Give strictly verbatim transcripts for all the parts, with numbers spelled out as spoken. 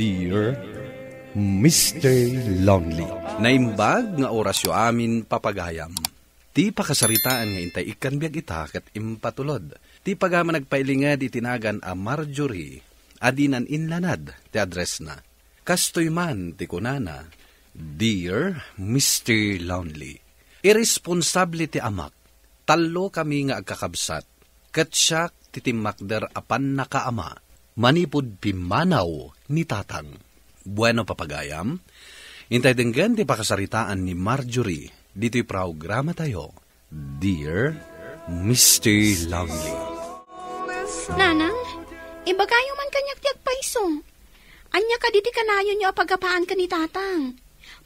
Dear Mister Lonely. Naimbag nga orasyo amin, papagayam. Ti pakasaritaan nga intay ikkan biag ita ket impatulod. Ti pagayam a nagpailinged iti nagan a Marjorie, a dinan inlanad ti addressna. Kastoy man ti kunana, "Dear Mister Lonely, irresponsable ti amak. Tallo kami nga agkakabsat, ket siak ti timmakder a pannakaama manipud pimmanaw ni Tatang." Bueno, papagayam, intay denggen ti pakasaritaan ni Marjorie ditoy programatayo, Dear Mister Lonely. Nanang, ibagayo man kaniak ti agpayso. Ania kadi ti kanayonyo a pagapaan ken ni Tatang?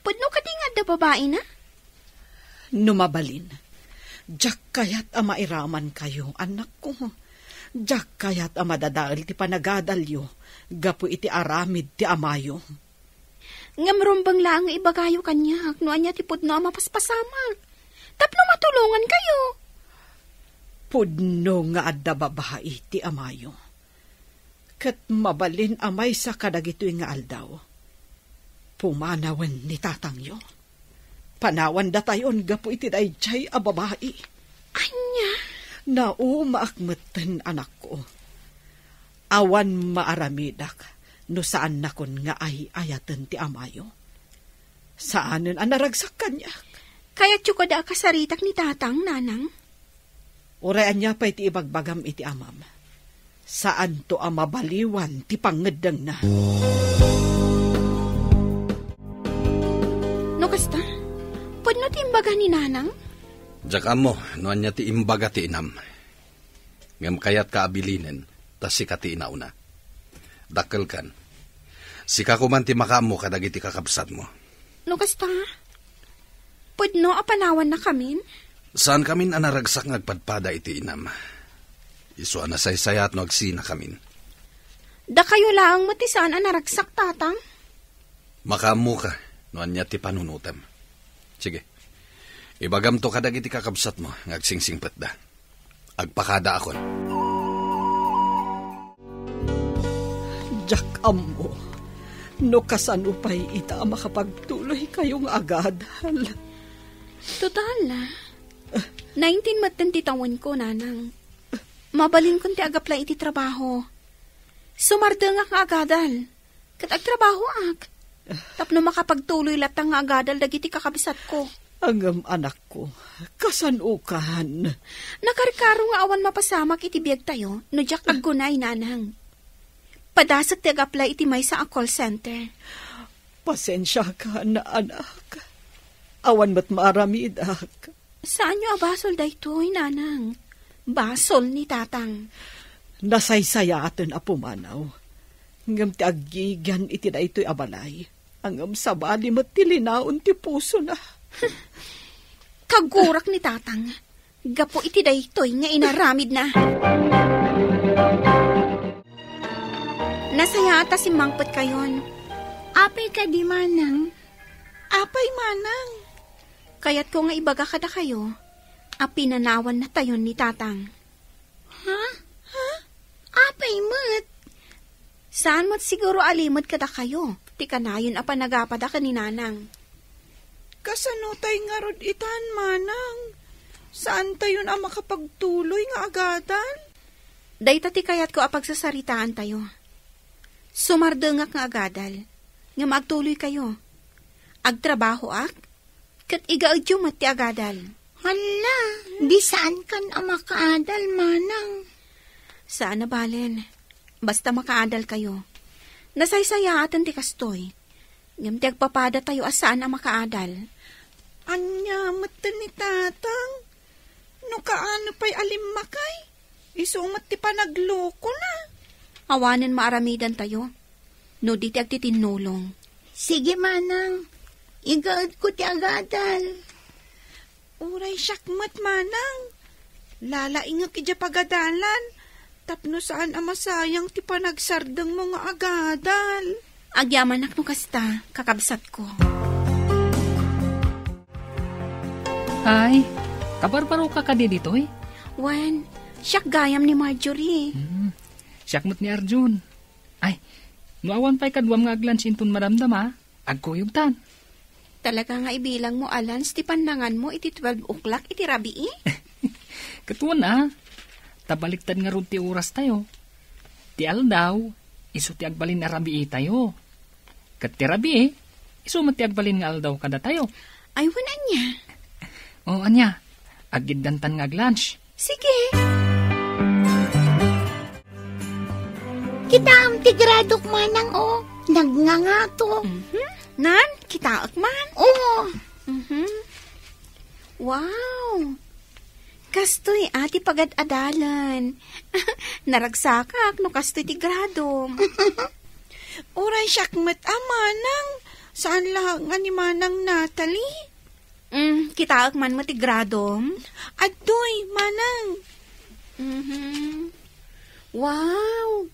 Pudno kadi nga adda babaina? No mabalin, diak kayat a mairamankayo, anakko. Diak kayat a madadael ti panagadalyo gapu iti aramid ti amayo. Ngem rumbeng laeng nga ibagayo kaniak no ania ti pudno a mapaspasamak tapno matulongankayo. Pudno nga adda babai ti amayo. Ket mabalin a maysa kadagitoy nga aldaw, pumanawen ni tatangyo. Panawandatayon gapu iti daydiay a babai. Ania? Naumaak metten, anakko. Awan maaramidak no saannakon nga ay-ayaten ti amayo. Saanen a naragsak kaniak. Kayatyo kadi a kasaritak ni Tatang, Nanang? Uray ania pay ti ibagbagam iti amam, saanto a mabaliwan ti pangngeddengna. No kasta, pudno ti imbaga ni Nanang? Diak ammo no ania ti imbaga ti inam. Ngem kayatka a bilinen, ta sika ti inauna. Dakkelkan. Sika koman ti makaammo kadagiti kakabsatmo. No kasta, pudno a panawannakamin? Saankamin a naragsak nga agpadpada iti inam. Isu a nasaysayaat no agsinakamin. Dakayo laeng met ti saan a naragsak, Tatang? Makaammoka no ania ti panunotem. Sige. Ibagamto kadagiti kakabsatmo nga agsingsingpetda. Agpakadaakon. Diak ammo no kasano pay ita a makapagtuloykayo nga agadal. Total, nineteen metten ti tawenko, Nanang. Mabalinkon ti agaplay iti trabaho. Sumardengak nga agadal. Ket agtrabahoak tapno makapagtuloy latta nga agadal dagiti kakabsatko. Ngem, anakko, kasanokan? Nakarkaro nga awan mapasamak iti biagtayo no diak aggunay, Nanang. Padasek ti agaplay iti maysa a call center. Pasensiakan, anak. Awan met maaramidak. Saanyo a basol daytoy, Nanang. Basol ni Tatang. Nasaysayaaten a pumanaw. Ngem ti aggigian iti daytoy a balay, ngem sabali met ti linaon ti pusona. Kagurak ni Tatang gapu iti daytoy nga inaramidna. Nasayaat a simmangpetkayon. Apay kadi, Manang? Apay, Manang? Kayatko nga ibaga kadakayo a pinanawannatayon ni Tatang. Ha? Ha? Apay met? Saan met siguro a limed kadakayo ti kanayon a panagapada ken ni Nanang. Kasano tay ngarud itan, Manang? Saantayon a makapagtuloy nga agadal? Dayta ti kayatko a pagsasaritaantayo. Sumardengak nga agadal, ngem agtuloykayo. Agtrabahoak, ket igaedyo met ti agadal. Hala, di saankan a makaadal, Manang. Saan a balen. Basta makaadalkayo. Nasaysayaaten ti kastoy. Ngem ti agpapadatayo a saan a makaadal. Ania metten ni Tatang? No kaano pay a limmakay, isu met ti panaglokona. Awanen maaramidantayo, no di ti agtitinnulong. Sige, Manang. Igaedko ti agadal. Uray siak met, Manang. Lalaingek idiay pagadalan tapno saan a masayang ti panagsardengmo nga agadal. Agyamanak no kasta, kakabsatko. Ay, kabarbaroka kadi ditoy? Wen, siak gayam ni Marjorie. Hmm, siak met ni Arjun. Ay, No awan pay kaduam nga aglunch inton madamdama, agkuyogtan. Talaga nga ibilangmo a lunch ti pannanganmo iti twelve o'clock iti rabii? Ket wen a, ta baliktad ngarud ti orastayo. Ti aldaw, isu ti agbalin a rabiitayo. Ket ti rabii, isu met ti agbalin nga aldaw kadatayo. Ay, wen ania? O, ania, aggiddantan nga aglunch. Sige. Kitaem ti gradok manang, o. Nagngangato. Mhm. Nan, kitaek man. Oo. Mhm. Wow. Kastoy a ti pagad-adalan. Naragsakak no kastoy ti gradom. Uray siak met a manang, saan la nga ni Manang Natalie? Mm, kitaek man met ti gradom. Adtoy, manang. Mhm. Wow!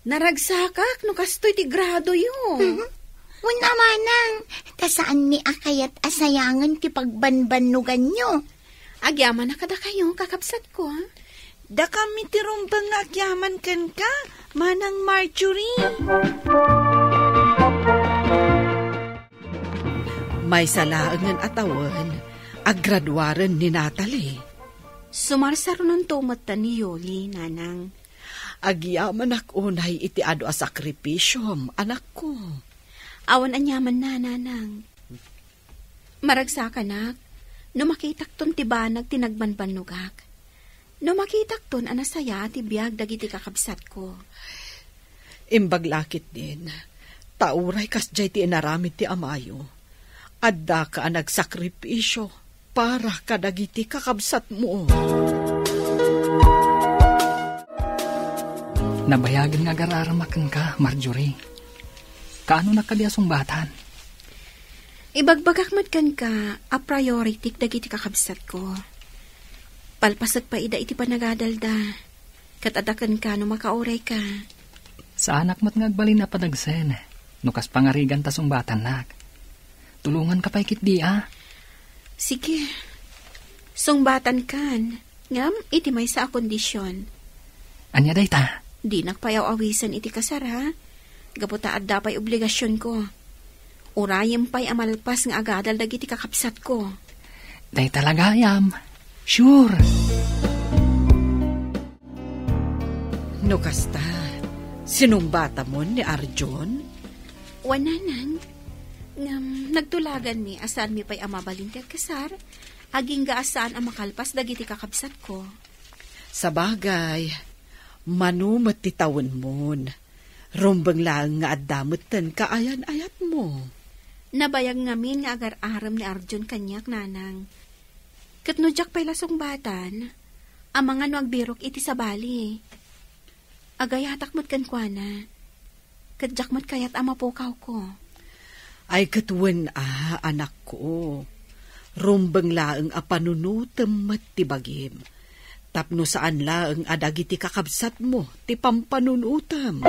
Naragsakak no kastoy ti gradoyo. Mhm. Wen a manang, ta saanmi a kayat a sayangen ti pagbanbannoganyo. Agyamanak kadakayo, kakabsatko, a? Dakami ti rumbeng nga agyaman kenka, Manang Marjorie. Maysa laengen a tawen, aggraduaren ni Natalie. Sumarsarunonto metten ni Yoli, nanang. Agyamanak unay iti adu a sakripisiom, anakko. Awan aniamanna, nanang. Maragsakanak, no makitakton ti banag ti nagbanbannogak. No makitakton a nasayaat ti biag dagiti kakabsatko. Imbag la ketdin, ta uray kasdiay ti inaramid ti amayo, addaka a nagsakripisio para kadagiti kakabsatmo. Nabayagen nga agar-arama kenka, Marjorie. Kaano nakadi a sungbatan? Ibagbagak met kenka a prioritik dagiti kakabsatko. Palpasek pay ida iti panagadalda, ket adda kenka no makaurayka. Saanak met nga agbalin a padagsen, no kas pangarigan ta sungbatannak. Tulonganka pay ketdi a. Sige. Sungbatankan. Ngem iti maysa a kondision. Ania dayta? Dinak pay aw-awisen iti kasar, a? Gapu ta adda pay obligasionko. Urayem pay a malpas nga agadal dagiti kakabsatko. Dayta la gayam. Sure. No kasta, sinungbatamon ni Arjun? Wen, nanang. Ngem nagtulaganmi a saanmi pay a mabalin ti agkasar, agingga a saan a makalpas dagiti kakabsatko. Sabagay, mano met ti tawenmon. Rumbeng laeng nga adda metten kaayan-ayatmo. Nabayag ngamin nga agar-arem ni Arjun kaniak, nanang. Ket no diak pay la sungbatan, amangan no agbirok iti sabali. Agayatak met kenkuana. Ket diak met kayat a mapukawko. Ay, ket wen a, anakko. Rumbeng laeng a panunotem met ti bagim. Tapno saan laeng a dagiti kakabsatmo ti pampanunotem.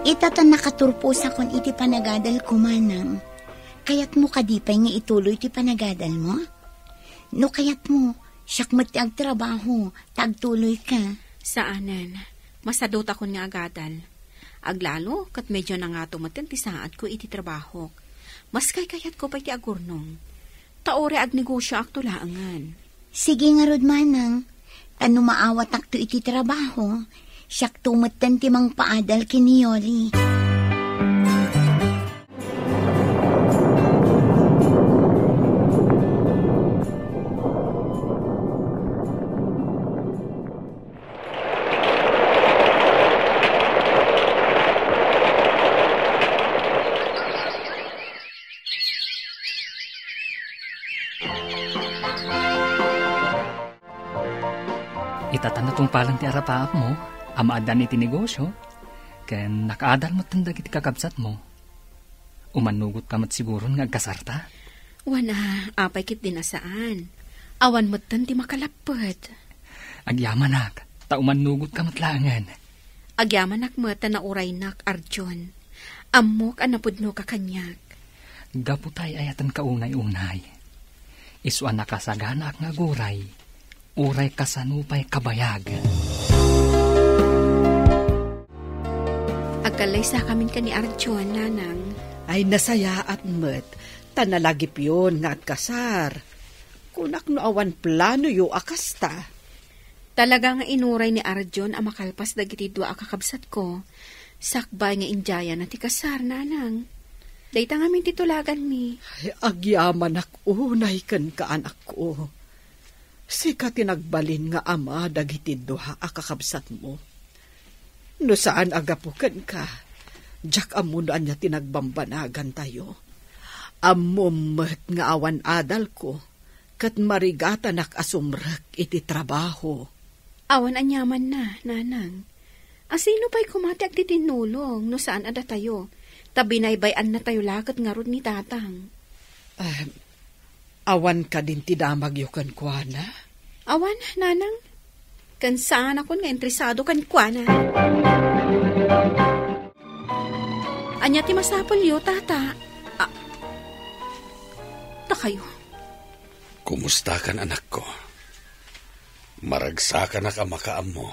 Ita ta nakaturposakon iti panagadalko, manang. Kayatmo kadi pay nga ituloy ti panagadalmo? No kayatmo, siak met ti agtrabaho, ta agtuloyka. Saanen. Masadutakon nga agadal. Aglalo, ket medyo nangato metten ti saatko iti trabahok. Mas kaykayatko pay ti agurnong. Ta uray agnegosioakto laengen. Sige ngarud, manang. Ta no maawatakto iti trabaho, siakto metten ti mangpaadal ken ni Yoli. Ita ta natungpalan ti arapaapmo a maaddaan iti negosio, ken nakaadal metten dagiti kakabsatmo. Umannugotka met siguron nga agkasarta? Wen a, apay ketdin a saan. Awan metten ti makalappet. Agyamanak, ta umannugotka met laengen. Agyamanak met ta nauraynak, Arjun. Ammok a napudnoka kaniak. Gapu ta ay-ayatenka unay-unay. Isu a nakasaganaak nga aguray, uray kasano pay kabayag. Kallaysakamin ken ni Arjun, nanang. Ay, nasayaat met, ta nalagipyon nga agkasar. Kunak no awan planoyo a kasta. Talaga nga inuray ni Arjun a makalpas dagiti dua a kakabsatko, sakbay nga indiayana ti kasar, nanang. Dayta ngamin ti tulaganmi. Ay, agyamanak unay kenka, anakko. Sika ti nagbalin nga ama dagiti dua a kakabsatmo. No saan a gapu kenka, diak ammo no ania ti nagbambanagantayo. Ammom met nga awan adalko, ket marigatanak a sumrek iti trabaho. Awan aniamanna, nanang. Asino pay koma ti agtitinnulong no saan a datayo? Ta binaybay-annatayo la ket ngarud ni tatang. Ah, awan kadin ti damagyo kenkuana? Awan, nanang. Ken saanakon nga interesado kenkuana. Ania ti masapulyo, tata? Ah, dakayo. Kumustakan, anakko? Maragsakanak a makaammo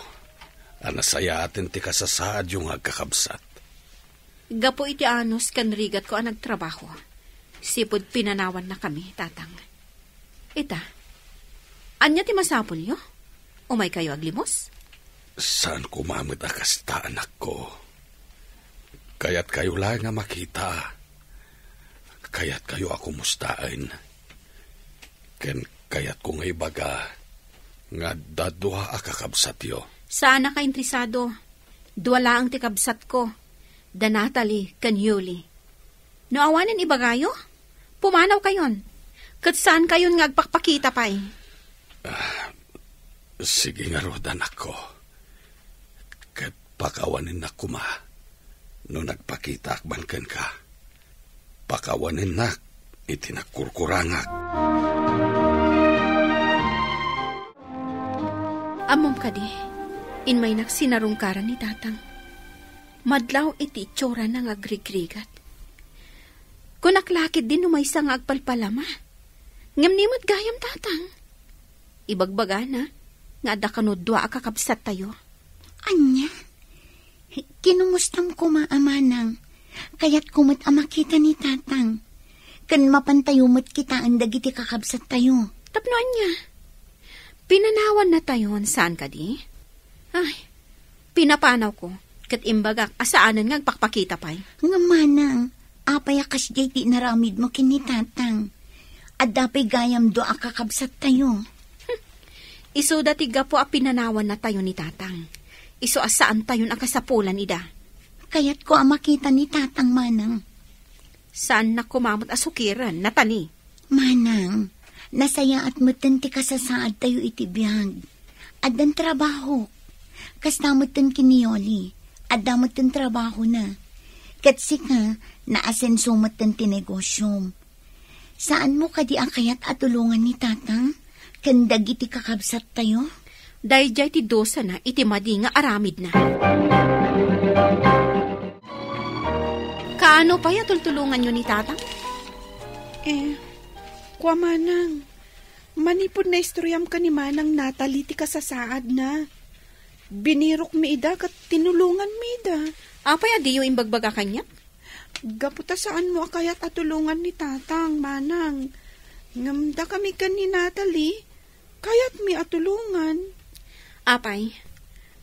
a nasayaaten ti kasasaadyo nga agkakabsat. Gapu iti anus ken rigatko a nagtrabaho, sipud pinanawannakami, tatang. Ita, ania ti masapulyo? Umaykayo aglimos? Saan koma met a kasta, anakko. Kayatkayo laeng a makita. Kayatkayo a kumustaen. Ken kayatko nga ibaga nga adda dua a kakabsatyo. Saanak a interesado. Dua laeng ti kabsatko, da Natalie ken Yuli. No awanen ibagayo, pumanawkayon. Ket saankayon nga agpakpakita pay. Ah, sige ngarud, anakko. Ket pakawanennak koma no nagpakitaak man kenka. Pakawanennak iti nagkurkurangak. Ammom kadi, inmaynak sinarungkaran ni tatang. Madlaw iti itsurana nga agrigrigat. Kunak la ketdi no maysa nga agpalpalama. Ngem ni met gayam, tatang. Ibagbagana nga adda kano dua a kakabsattayo. Ania? Kinungostam koma a manang. Kayatko met a makita ni tatang. Ken mapantayo met kitaen dagiti kakabsattayo. Tapno ania? Pinanawannatayon, saan kadi? Ay, pinapanawko, ket imbagak a saanen nga agpakpakita pay. Ngem manang, apay a kasdiay ti inaramidmo ken ni tatang? Adda pay gayam dua a kakabsattayo. Isuda ti gapu a pinanawannatayo ni tatang. Isu a saantayon a kasapulan ida. Kayatko a makita ni tatang, manang. Saannak koma met a sukiren, Natalie. Manang, nasayaat metten ti kasasaadtayo iti biag. Addan trabahok. Kasta metten ken ni Yoli, adda metten trabahona. Ket sika, naasenso metten ti negosyom. Saanmo kadi a kayat a tulongan ni tatang ken dagiti kakabsattayo? Daydiay ti dusana iti madi nga aramidna. Kaano pay a tultulonganyo ni tatang? Eh, kua manang, manipud naistoriam ken ni Manang Natalie ti kasasaadna, binirokmi ida ket tinulonganmi ida. Apay a diyo imbagbaga kaniak? Gapu ta saanmo a kayat a tulongan ni tatang, manang. Ngem dakami ken ni Natalie, kayatmi a tulongan. Apay,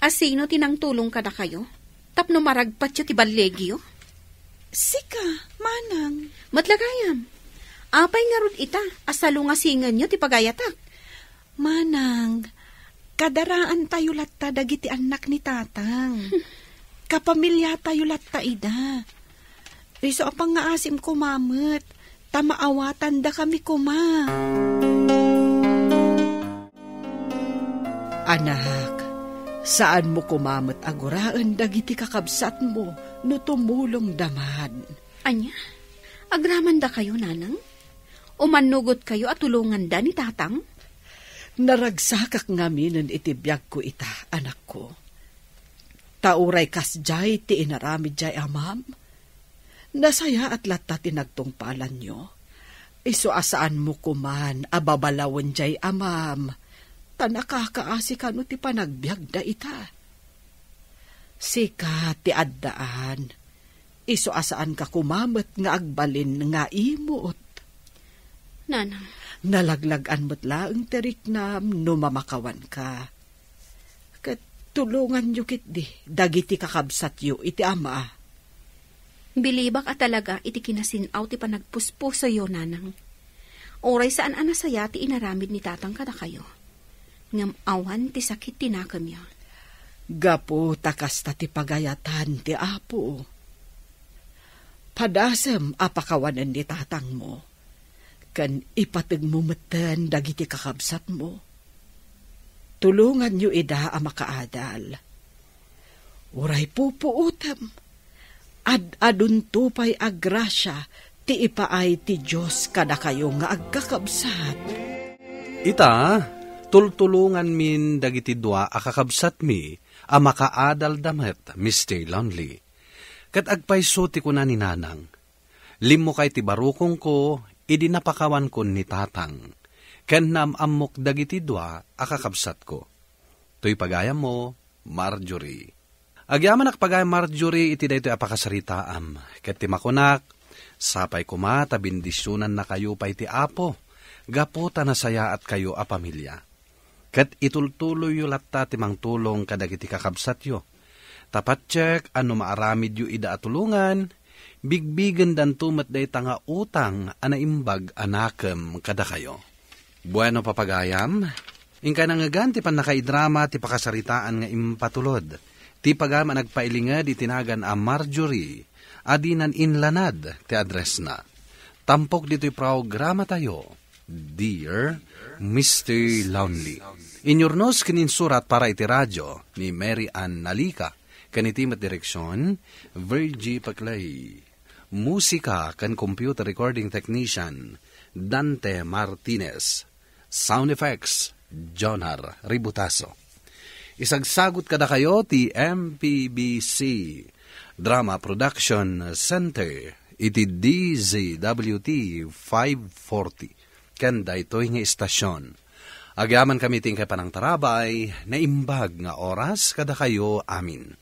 asino ti nangtulong kadakayo tapno maragpatyo ti ballegyo? Sika, manang. Met la gayam. Apay ngarud ita a salungasingenyo ti pagayatak? Manang, kadaraantayo latta dagiti annak ni tatang. Kapamiliatayo latta ida. Isu a pangngaasim koma met, ta maawatandakami koma. Anak, saanmo koma met a guraen dagiti kakabsatmo no tumulongda man. Ania? Agramandakayo, nanang? O mannugotkayo a tulonganda ni tatang? Naragsakak ngaminen iti biagko ita, anakko. Ta uray kasdiay ti inaramid diay amam, nasayaat latta ti nagtungpalanyo. Isu a saanmo koman a babalawen diay amam, ta nakakaasi kano ti panagbiagda ita. Sika ti addaan. Isu a saanka koma met nga agbalin nga imot. Nanang. Nalaglag-an met laeng ti riknam no mamakawanka. Ket tulonganyo ketdi dagiti kakabsatyo iti ama. Bilibak a talaga iti kinasin-aw ti panagpuspusoyo, Nanang. Uray saan a nasaya ti inaramid ni Tatang kadakayo, ngem awan ti sakit ti nakemyo. Gapu ta kasta ti pagayatan ti Apo, padasem a pakawanen ni tatangmo, ken ipategmo metten dagiti kakabsatmo. Tulonganyo ida a makaadal. Uray pupuotem, ad-adunto pay a grasia ti ipaay ti Dios kadakayo nga agkakabsat. Ita, tultulonganmin dagiti dua a kakabsatmi a makaadalda met, Mister Lonely. Ket agpayso ti kuna ni Nanang, "Limmukay ti barukongko idi napakawankon ni Tatang, ken naam-ammok dagiti dua a kakabsatko." Toy pagayammo, Marjorie. Agyamanak pagayam, Marjorie, iti daytoy a pakasaritaam, ket ti makunak, sapay koma ta bendisionannakayo pay ti Apo gapu ta nasayaatkayo a pamilia. Ket itultuloyyo latta ti mangtulong kadagiti kakabsatyo. Ta patiek a no maaramidyo ida a tulongan, bigbigendanto met dayta nga utang a naimbag a nakem kadakayo. Bueno, papagayam, inkay nangngegan ti pannakaidrama ti pakasaritaan nga impatulod. Ti pagayam a nagpailinged iti nagan a Marjorie, a dinan inlanad ti addressna. Tampok ditoy programatayo, Dear Mister Lonely. Inyurnos ken insurat para iti radio ni Mary Ann Nalica ken iti met direksion, Virgie Paclay. Musika ken computer recording technician, Dante Martinez. Sound effects, Jonar Ributaso. Isagsagut kadakayo ti M P B C Drama Production Center iti D Z W T five forty. Ken daytoy nga istasion, agyamankami ti inkay panangtarabay, naimbag nga oras kadakayo amin.